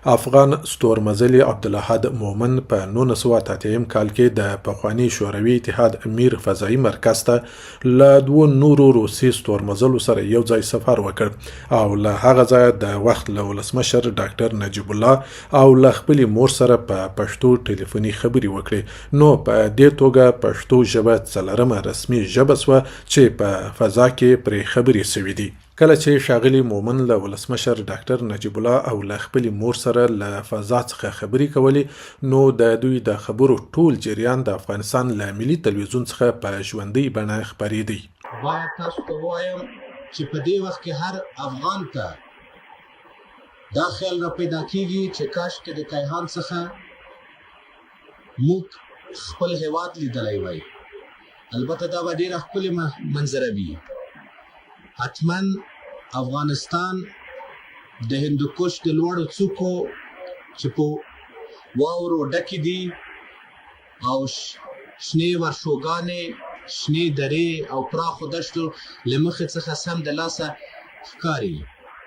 افغان ستورمزلي عبدالاحد مومند په 1988 کال کې د پخواني شوروي اتحاد میر فضايي مرکز ته له دوو نورو روسي ستورمزلو سره یو ځای سفر وکړ او له هغه ځایه د وخت له ولسمشر ډاکټر نجیب الله او له خپلې مور سره په پښتو ټلیفوني خبرې وکړې. نو په دې توګه پښتو ژبه څلورمه رسمي ژبه شوه چې په فضا کې پرې خبرې شوې دي. کله چې ښاغلي مومند له ولسمشر ډاکټر نجیب الله او له خپلې مور سره له فضا څخه خبرې کولې، نو د دوی د خبرو ټول جریان د افغانستان له ملي تلویزیون څخه په ژوندۍ بڼه خپرېدی. باید تاسو ته ووایم چې په دې وخت کې هر افغان ته دا خیال را پیدا کیږي چې کاشکې د کیهان څخه موږ خپل هیواد لیدلی وای. البته دا به ډیره ښکلې منظره وي. حتما افغانستان د هندوکش د لوړو څوکو چې په واورو ډکې دي او شنې ورشوګانې، شنې درې او پراخو دښتو له مخې څخه سم د لاسه ښکاري.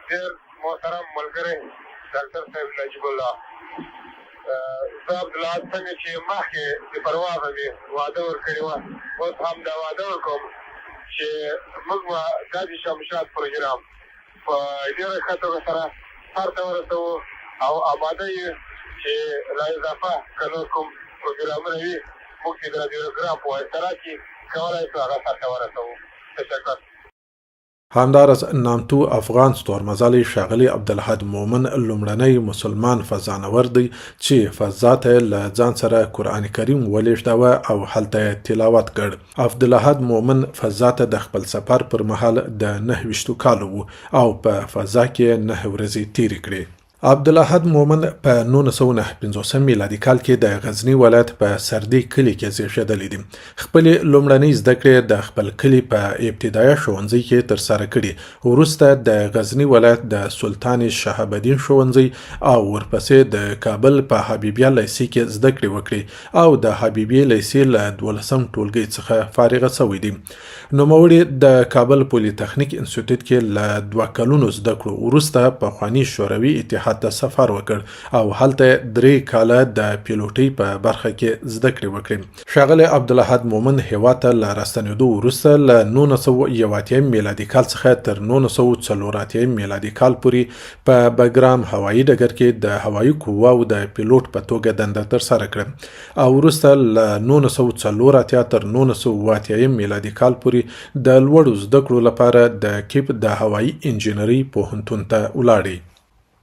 ډېر محترم ملګری ډاکټر صاحب نجیب الله زه عبدالله څنګه چې مخکې د پروازه مې وعده ورکړې وه اوس هم دا وعده ورکوم چې موږ به داسې شمشاد پروګرام په ډېره ښه توګه سره سرته ورسوو او اماده یو چې لا اضافه که نور کوم پروګرامونه وي موږ چې د راډیوګرام په واسطه راشي کولای شو هغه سرته ورسوو. تشکر. همداراز نامتو افغان ستورمزلی ښاغلی عبدالحد مومن لومړنی مسلمان فضانور دی چې فضا ته یې له ځان سره قرآن کریم ولېږداوه او هلته یې تلاوت کړ. عبدالاحد مومن فضا ته د خپل سفر پر مهال د 29 کالو و او په فضا کې یې نهه ورځې تېرې کړې. عبدالاحد مومند په 1959 میلادي کال کې د غزني ولایت په سردې کلي کې زیږېدلی دی. خپلې لومړنۍ زده کړې د خپل کلي په ابتدایه ښوونځي کې ترسره کړي. وروسته د غزني ولایت د سلطان شهاب الدین ښوونځي او ورپسې د کابل په حبیبیه لیسې کې زده کړې وکړې او د حبیبیې لیسې له دولسم ټولګي څخه فارغه شوی دی. نوموړي د کابل پولیتخنیک انسټیټیوټ کې له دوه کلونو زده کړو وروسته پخواني شوروي اتحاد ته سفر وکړ او هلته یې درې کاله د پیلوټۍ په برخه کې زده کړې وکړې. ښاغلی عبدالاحد مومند هېواد ته له راستنېدو وروسته له 1981 میلادي کال څخه تر 1984 میلادي کال پورې په بګرام هوایي ډګر کې د هوایي قواو د پیلوټ په توګه دنده ترسره کړه. او وروسته له 1984 تر 1987 میلادي کال پورې د لوړو زده کړو لپاره د کیپ د هوایي انجینرۍ پوهنتون ته ولاړې.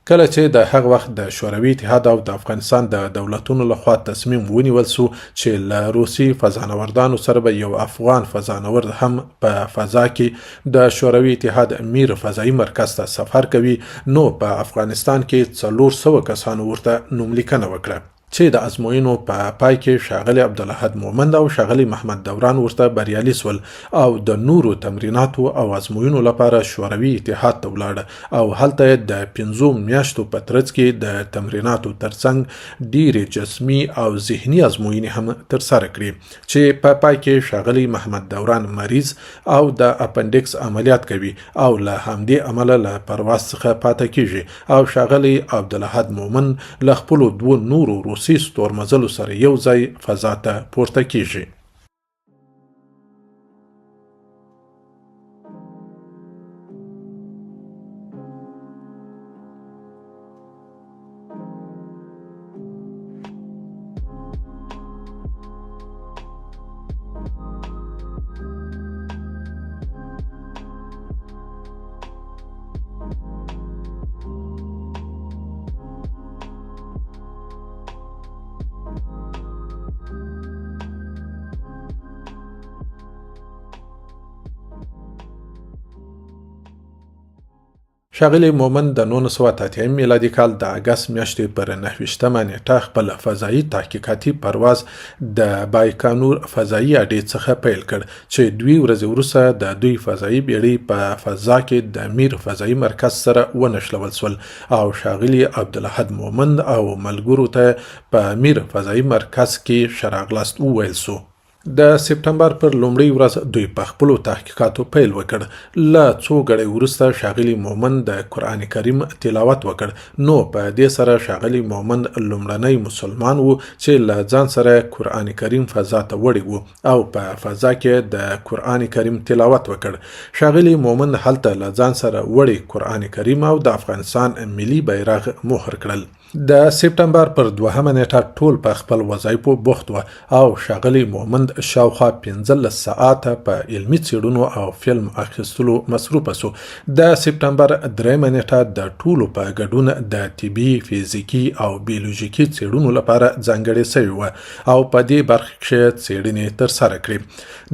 کله چې د هغه وخت د شوروي اتحاد او د افغانستان د دولتونو لخوا تصمیم ونیول سو چې له روسي فضانوردانو سره به یو افغان فضانورد هم په فضا کې د شوروي اتحاد میر فضایي مرکز ته سفر کوي، نو په افغانستان کې 400 کسانو ورته نوملیکنه وکړه. چې د ازموینو په پای کې ښاغلی عبدالاحد مومند او ښاغلی محمد دوران ورته بریالي شول او د نورو تمریناتو او ازموینو لپاره شوروي اتحاد ته ولاړ او هلته یې د پنځو میاشتو په ترڅ کې د تمریناتو ترڅنګ ډېرې جسمي او ذهني ازموینې هم ترسره کړې چې په پای کې ښاغلی محمد دوران مریض او د اپنډکس عملیات کوي او له همدې امله له پرواز څخه پاته کیږي او ښاغلی عبدالاحد مومن له خپلو دوو نورو روسي ستورمزلو سره یو ځای فضا ته پورته کیږي. ښاغلي مومند د 1988 میلادي کال د اګست میاشتې پر 29مه نېټه خپل فضایي تحقیقاتي پرواز د بایکانور فضایي اډې څخه پیل کړ چې دوې ورځې وروسته د دوی فضایي بیړۍ په فضا کې د میر فضایي مرکز سره ونښلول شول او ښاغلي عبدالاحد مومند او ملګرو ته په میر فضایي مرکز کې ښه راغلاست وویل شو. د سپټمبر پر لومړۍ ورځ دوی په خپلو تحقیقاتو پیل وکړ. له څو ګړۍ وروسته ښاغلي مومند د قرآن کریم تلاوت وکړ، نو په دې سره ښاغلی مومند لومړنی مسلمان و چې له ځان سره یې قرآن کریم فضا ته وړی و او په فضا کې یې د قرآن کریم تلاوت وکړ. ښاغلي مومند هلته له ځان سره وړی قرآن کریم او د افغانستان ملي بیرغ مهر کړل. د سپټمبر پر دوهمه نېټه ټول په خپل وظایفو بوخت وه او ښاغلی مومند شاوخوا 15 ساعته په علمي څېړنو او فلم اخیستلو مصروف شو. د سپټمبر درېیمه نېټه د ټولو په ګډون د طبي، فزیکي او بیولوژیکي څېړنو لپاره ځانګړې شوې وه او په دې برخه کښې څېړنې ترسره کړې.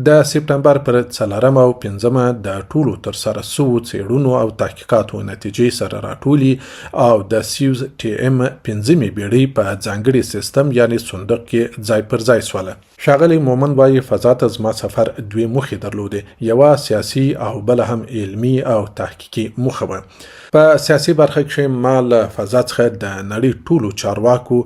د سپټمبر پر څلورمه او پنځمه د ټولو ترسره سوو څېړنو او تحقیقاتو نتیجې سره راټولي او د سیوز ټي ایم پنځمې بیړۍ په ځانګړي سیستم یعنې صندوق کې ځای پر ځای سوله. ښاغلی مومند وايي، فضا ته زما سفر دوې موخې درلودې، یوه سیاسي او بله هم علمي او تحقیقي موخه وه. په سیاسي برخه کښې ما له فضا څخه د نړۍ ټولو چارواکو،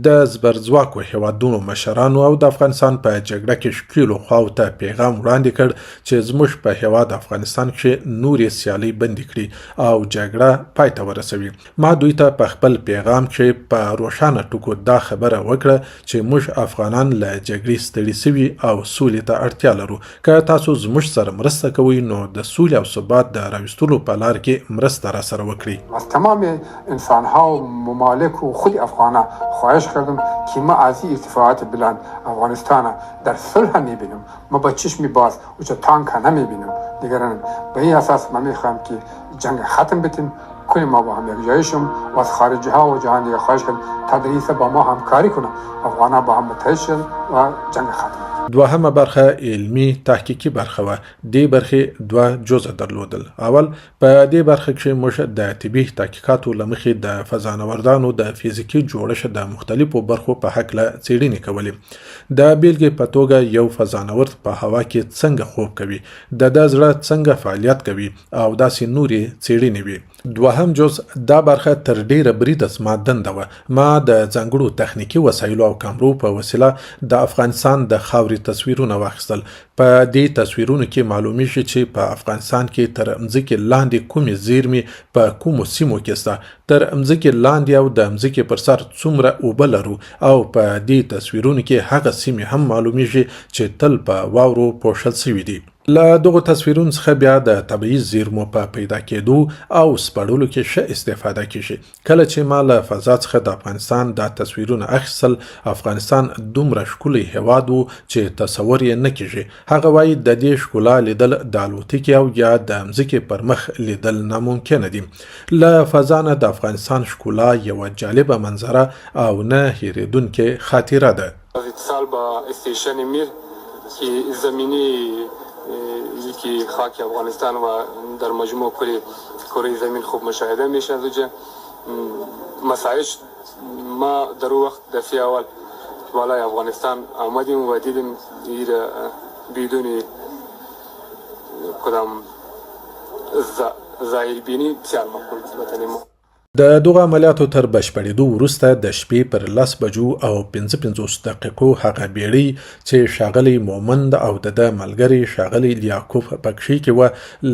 د زبرځواکو هېوادونو مشرانو او د افغانستان په جګړه کې ښکېلو خواو ته پېغام وړاندې کړ چې زموږ په هېواد افغانستان کښې نورې سیالۍ بندې کړي او جګړه پای ته ورسوي. ما دوی ته په خپل پېغام کښې په روښانه ټکو دا خبره وکړه چې موږ افغانان له جګړې ستړي شوي او سولې ته اړتیا لرو. که تاسو زموږ سره مرسته کوئ نو د سولې او ثبات د راوستلو په لار کې مرسته راسره وکړئ. از تمام انسانها و ممالک و خود افغانها خواهش کردم که ما از این ارتفاعات بلند افغانستان در صلح میبینم، ما با چشم باز اوجا تانک نمیبینم دیگران. به این اساس ما میخوایم که جنگ ختم بتیم، کل ما با هم یک جایی شم و از خارجی ها و جهان دیگه خواهش کردم تا در این با ما همکاری کنه، افغان ها با هم متحد شن و جنگ ختم. دوهمه برخه علمي تحقیقي برخه وه. دې برخې دوه جزء درلودل. اول، په دې برخه کښې موږ د طبي تحقیقاتو له مخې د فضانوردانو د فزیکي جوړښت د مختلفو برخو په هکله څېړنې کولې. د بېلګې په توګه یو فضانورد په هوا کې څنګه خوب کوي، د ده زړه څنګه فعالیت کوي او داسې نورې څېړنې وې. دوهم جز، دا برخه تر ډېره بریده زما دنده وه. ما د ځانګړو تخنیکي وسایلو او کمرو په وسیله د افغانستان د خاورې تصویرونه واخیستل. په دې تصویرونو کې معلومیږي چې په افغانستان کې تر مځکې لاندې کومې زیرمې په کومو سیمو کې شته، تر مځکې لاندې او د مځکې پر سر څومره اوبه لرو او په دې تصویرونو کې هغه سیمې هم معلومیږي چې تل په واورو پوښل شوي دي. له دغو تصویرونو څخه بیا د طبیعي زیرمو په پیدا کېدو او سپړلو کې ښه استفاده کېږي. کله چې ما له فضا څخه د افغانستان دا تصویرونه اخیستل، افغانستان دومره ښکلی هېواد و چې تصور یې نه کېږي. هغه وايي، د دې ښکلا لیدل د الوتکې او یا د مځکې پر مخ لیدل ناممکنه دي. له فضا نه د افغانستان ښکلا یوه جالبه منظره او نه هېرېدونکې خاطره ده. از اتصال با استیشن میر که زمینی یکی خاک افغانستان و در مجموع کل کره زمین خوب مشاهده میشه از اوجه مسایش ما در او وقت دفعه اول بالای افغانستان آمدیم و دیدیم ایر بدون کدام ظاهر بینی بسیار مقبول وطن ما. د دغو عملیاتو تر بشپړېدو وروسته د شپې پر لس بجو او 55 دقیقو هغه بېړۍ چې ښاغلی مومند او د ده ملګری ښاغلی لیاکوف پکښې کې وه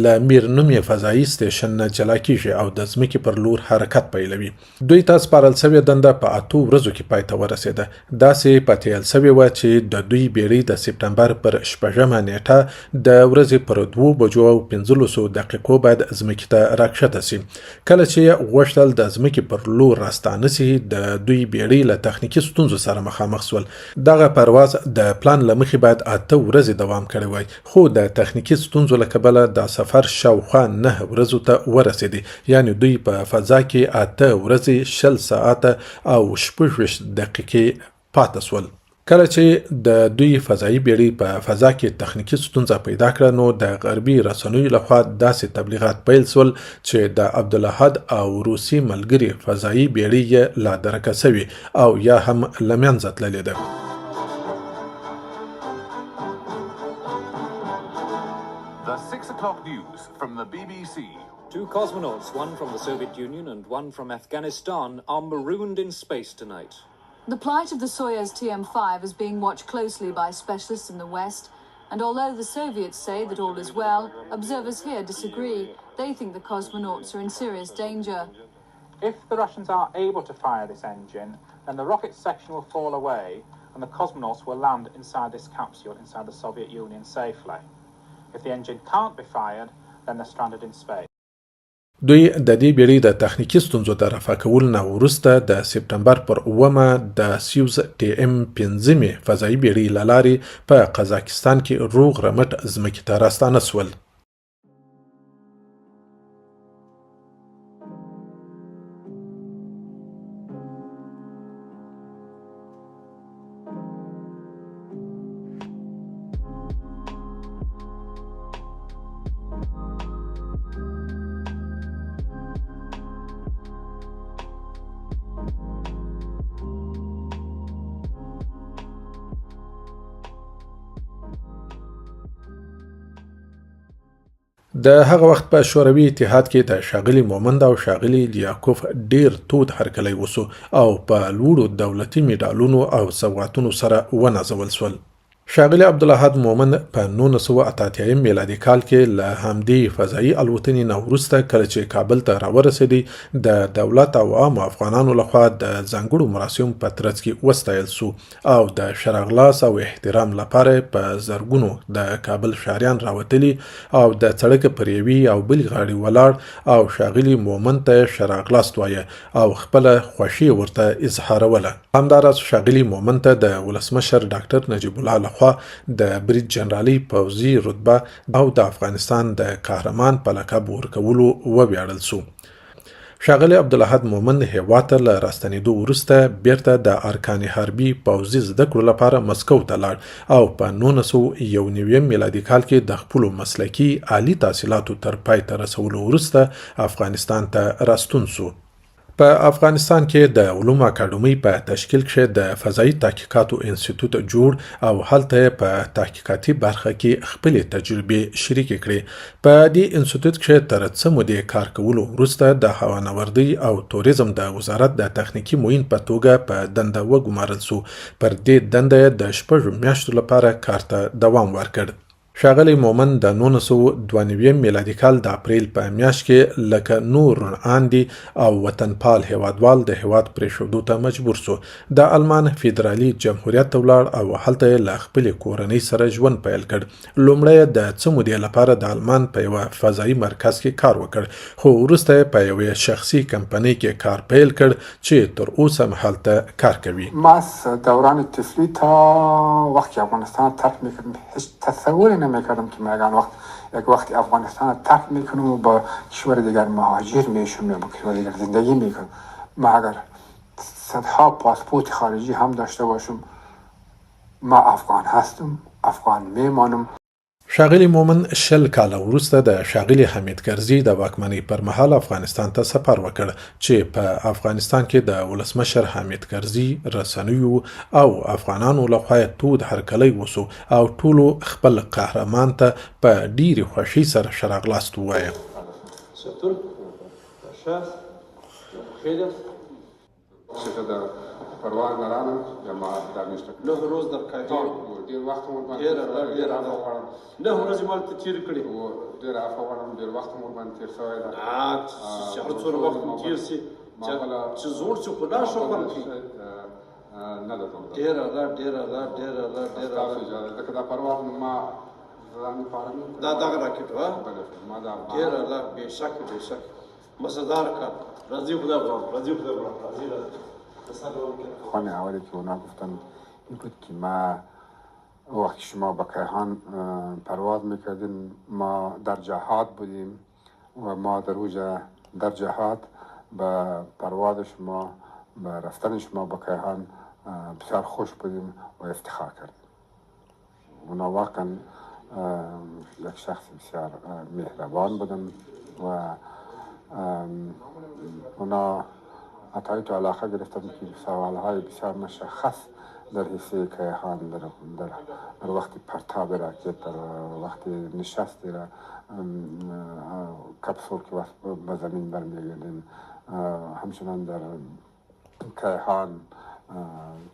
له میر نومې فضايي ستېشن نه جلا کېږي او د ځمکې پر لور حرکت پیلوي. دوی ته سپارل شوې دنده په اتو ورځو کې پای ته ورسېده. داسې پتېیل شوې وه چې د دوی بېړۍ د سپټمبر پر شپږمه نېټه د ورځې پر دوو بجو او پنځلسو دقیقو باید ځمکې ته راکښته شي. کله چې یې غوښتل د ځمکې پر لور راستانه شي، د دوی بېړۍ له تخنیکي ستونزو سره مخامخ شول. دغه پرواز د پلان له مخې باید اته ورځې دوام کړی وای، خو د تخنیکي ستونزو له کبله دا سفر شاوخوا نهه ورځو ته ورسېدی، یعنې دوی په فضا کې اته ورځې، 20 ساعته او 26 دقیقې پاتې شول. کله چې د دوی فضايي بیړۍ په فضا کې تخنیکي ستونزه پیدا کړه، نو د غربي رسنیو لخوا داسې تبلیغات پیل شول چې د عبدالاحد او روسي ملګري فضايي بیړۍ یې لا درکه شوې او یا هم له منځه تللې ده. The 6 o'clock news from the BBC. Two cosmonauts, one from the Soviet Union and one from Afghanistan, are marooned in space tonight. The plight of the Soyuz TM5 is being watched closely by specialists in the West, and although the Soviets say that all is well, observers here disagree. They think the cosmonauts are in serious danger. If the Russians are able to fire this engine, then the rocket section will fall away and the cosmonauts will land inside this capsule inside the Soviet Union safely. If the engine can't be fired, then they're stranded in space. دوی د دې بیړۍ د تخنیکي ستونزو د رفع کولو نه وروسته د سپټمبر پر اوومه د سیوز ټي ام پنځمې فضایي بیړۍ له لارې په قزاقستان کې روغ رمټ ځمکې ته راستانه شول. د هغه وخت په شوروي اتحاد کې د ښاغلي مومند او ښاغلي لیاکوف ډیر تود هرکلی وسو او په لوړو دولتي مډالونو او سوغاتونو سره ونازول شول. ښاغلی عبدالاحد مومند په 1988 میلادي کال کې له همدې فضایي الوتنې نه وروسته کله چې کابل ته راورسېدی، د دولت او عامو افغانانو لخوا د ځانګړو مراسمو په ترڅ کې وستایل شو او د ښه راغلاست او احترام لپاره په زرګونو د کابل ښاریان راوتلي او د څړک پر یوې او بلې غاړې ولاړ او ښاغلي مومند ته یې ښه راغلاست وایه او خپله خوښي یې ورته اظهاروله. همداراز ښاغلي مومند ته د ولسمشر ډاکټر نجیب الله لخوا د برید جنرالۍ پوځي رتبه او د افغانستان د قهرمان په لقب ورکولو وویاړل شو. ښاغلی عبدالاحد مومند هېواد ته له راستنېدو وروسته بېرته د ارکان حربي پوځي زده کړو لپاره مسکو ته لاړ او په 1991 میلادي کال کې د خپلو مسلکي عالي تحصیلاتو تر پای ته رسولو وروسته افغانستان ته راستون شو. په افغانستان کې د علومو اکاډمۍ په تشکیل کښې د فضایي تحقیقاتو انستیتوت جوړ او هلته یې په تحقیقاتي برخه کې خپلې تجربې شریکې کړې. په دې انستیتوت کښې تر څه مودې کار کولو وروسته د هوانوردۍ او توریزم د وزارت د تخنیکي معین په توګه په دنده وګمارل شو. پر دې دنده یې د شپږو میاشتو لپاره کار ته دوام ورکړ. ښاغلی مومند د 1992 میلادي کال د اپریل په میاشت کې لکه نور روڼ او وطنپال هېوادوال د هېواد پرېښودو ته مجبور شو. د آلمان فدرالي جمهوریت ته ولاړ او هلته یې له خپلې کورنۍ سره ژوند پیل کړ. لومړی یې د څه مودې لپاره د آلمان په یوه فضایي مرکز کې کار وکړ، خو وروسته یې په یوې شخصي کمپنۍ کې کار پیل کړ چې تر اوسه هم هلته کار کوي. ما از دوران طفلی تا وقتی که افغانستان ترک میکردم هیچ تصوری نمیکردم که من وقت یک وقتی افغانستان ترک میکنم و با کشور دیگر مهاجر میشم یا با کشور دیگر زندگی میکنم. ما اگر صدها پاسپورت خارجی هم داشته باشم، ما افغان هستم، افغان میمانم. ښاغلي مومند 20 کاله وروسته د ښاغلي حامد کرزي د واکمنۍ پر مهال افغانستان ته سفر وکړ چې په افغانستان کې د ولسمشر حامد کرزي، رسنیو او افغانانو لخوا یې تود هرکلی وشو او ټولو خپل قهرمان ته په ډېرې خوښۍ سره ښه راغلاست ووایه. پرواز نه رانم ما دا نشته نه روز در کاجې ډیر وخت مو ورباندې ډېر ډېر عفو غواړم. نه ورځې مال ته تېرې کړې. ډېر عفو غواړم، ډېر وخت مو ورباندې تېر شوی دی. چې هر څومره وخت مو تېر شي، چې زوړ شي خو لا ښه خوند کوي. نه ده زوړ. ډېر اعلی، ډېر اعلی، ډېر اعلی، ډېر اعلی. ستاسو اجازه، ځکه دا پرواز ما ځان لپاره نه دا دغه راکټ وه. بله ما دا ډېر اعلی، بېشکه بېشکه مزهدار کار. راځي خدای غواړم، راځي خدای غواړم، راځي راځي. خانه اولی که اونا گفتن این بود که ما وقتی شما با کیهان پرواز میکردین ما در جهاد بودیم و ما در اوجا در جهاد به پرواز شما، به رفتن شما با کیهان بسیار خوش بودیم و افتخار کردیم. اونا واقعا یک شخص بسیار مهربان بودن و اونا حتی تو علاقه گرفتم که سوالهای بسیار مشخص در حصه کیهان در, در, در وقت پرتاب راکت، در وقت نشست را کپسول که وقت به زمین برمیگردیم، همچنان در کیهان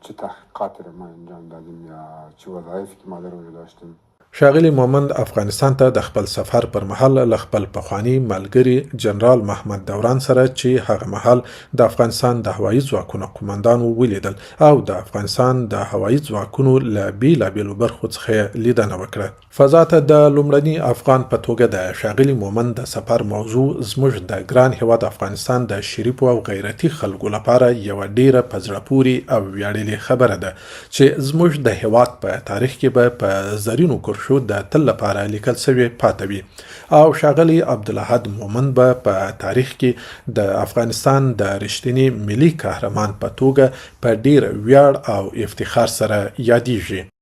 چه تحقیقاتی رو ما انجام دادیم یا چه وظایفی که ما در اونجا داشتیم. ښاغلي مومند افغانستان ته د خپل سفر پر مهال له خپل پخواني ملګري جنرال محمد دوران سره چې هغه مهال د افغانستان د هوایي ځواکونو قوماندان و، ولیدل او د افغانستان د هوایي ځواکونو له بېلابېلو برخو څخه یې لیدنه وکړه. فضا ته د لومړني افغان په توګه د ښاغلي مومند د سفر موضوع زموږ د ګران هېواد افغانستان د شریفو او غیرتي خلکو لپاره یوه ډېره په زړه پورې او ویاړلې خبره ده چې زموږ د هېواد په تاریخ کې به په زرینو کرښو د تل لپاره لیکل شوې پاته وي او ښاغلی عبدالاحد مومند به په تاریخ کې د افغانستان د رښتیني ملي قهرمان په توګه په ډېر ویاړ او افتخار سره یادېږي.